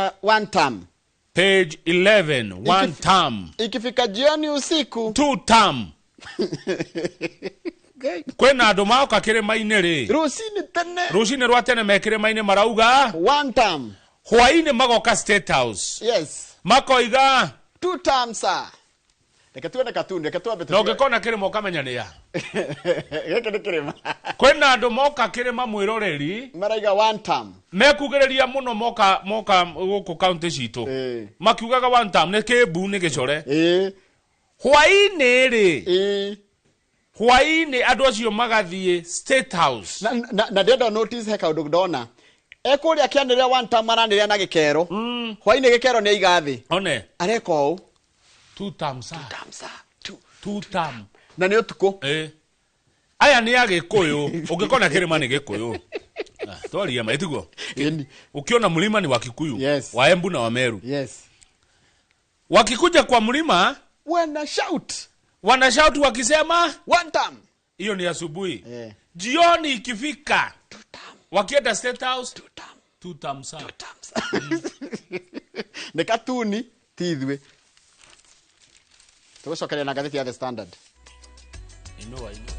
Maraiga one term. Page 11, one term. Ikifika jioni usiku two term. Kwĩna andũ maoka kĩrĩma-inĩ rĩ, Rũcinĩ tene. Rũcinĩ rwa tene me kĩrĩma-inĩ marauga one term. Hwaĩ-inĩ magoka State House. Makoiga two term, sir. Reke tuone katuni, reke twambe. Na ũngĩkona kĩrĩma ũkamenya nĩ ya Gĩkĩ nĩ kĩrĩma. Kwĩna andũ moka kĩrĩma, mwĩroreri, Maraiga one term. Mekugĩrĩria mũno moka gũkũ kaunti citũ, makiugaga one term nĩ kĩmbu nĩ gĩcore. Hwaĩ-inĩ rĩ, hwaĩ-inĩ andũ acio magathiĩ State House. Na ndĩrenda notice he kaũndũ ndona ekũrĩa akĩanĩrĩra one term, aranĩrĩra na gĩkero. Hwaĩ-inĩ gĩkero nĩ aiga thĩ. One. Areka ũũ. Two term, sir. Term, sir. Two. Two term. Na nĩ ũtukũ. Aya nĩ Agĩkũyũ. Ũngĩkona kĩrĩma nĩ Gĩkũyũ. Ah, twaria ma ĩtiguo. Ĩni. Ukiona mlima ni wa Kikuyu, wa Embu na wa Meru. Wakikuja kwa mlima, wana shout. Wana shout wakisema one term. Hiyo ni asubuhi. Jioni ikifika, two term. Wakienda State House, two term. Two term, sir. Two terms. Nĩ katuni ti ithuĩ tũgũcokeria na ngathĩti ya The Standard. Inua, inua.